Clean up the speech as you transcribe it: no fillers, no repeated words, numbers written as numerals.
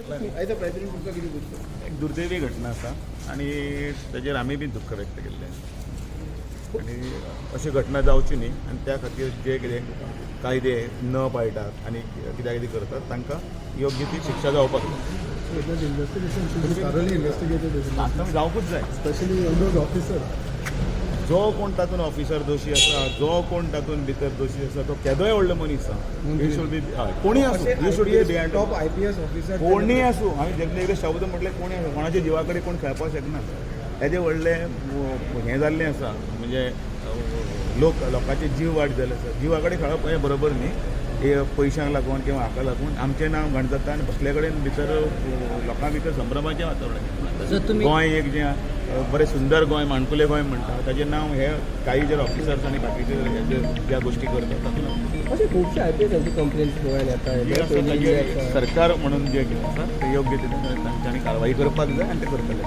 आयज प्रेसिडेंट तुमकां कितें दिसता? एक दुर्दैवी घटना आसा आनी ताजेर आमी बी दुख्ख व्यक्त केल्लें आसा. आनी अशी घटना जावची न्ही आनी त्या खातीर जे कितें कायदे न पाळटात आनी कित्याक कितें करतात, तांकां योग्य ती शिक्षा जावपाक जाय. Investigation should be thoroughly investigated, आतां जावंकूच जाय. Specially on those officer. जो कोण तातूंत ऑफिसर दोशी आसा, जो कोण तातूंत भितर दोशी आसा, तो केदोय व्हडलो मनीस आसा, you should be, कोणूय आसूं, you should be behind. Top IPS officer. कोणीय आसूं, हांवें जेन्ना एकदां शब्द म्हटलें, कोणीय आसूं, कोणाच्या जिवा कडेन कोण खेळपाक शकना. तेजें व्हडलें हें जाल्लें आसा, म्हणजे लोक लोकांचे जीव वायट जाल्ले आसा. जिवा कडेन खेळप हें बरोबर न्ही. हे पयशांक लागून किंवा हाका लागून आमचें नांव घाण जाता आनी बसले कडेन भितर लोकां भितर संभ्रमाचें वातावरण. सर, तुम्ही गोंय एक जें बरें सुंदर गोंय, माणकुलें गोंय म्हणटा, ताजें नांव हे काही जर ऑफिसर्स आनी बाकीचे जे ज्या गोश्टी करतात तातूंत अशे खुबशे आयपीएसांची कंप्लेन्स गोंयांत येता. जे आसा ताजेर सरकार म्हणून जें कितें आसा तें योग्य तितून तांच्यांनी कारवाई करपाक जाय आनी ते करतले.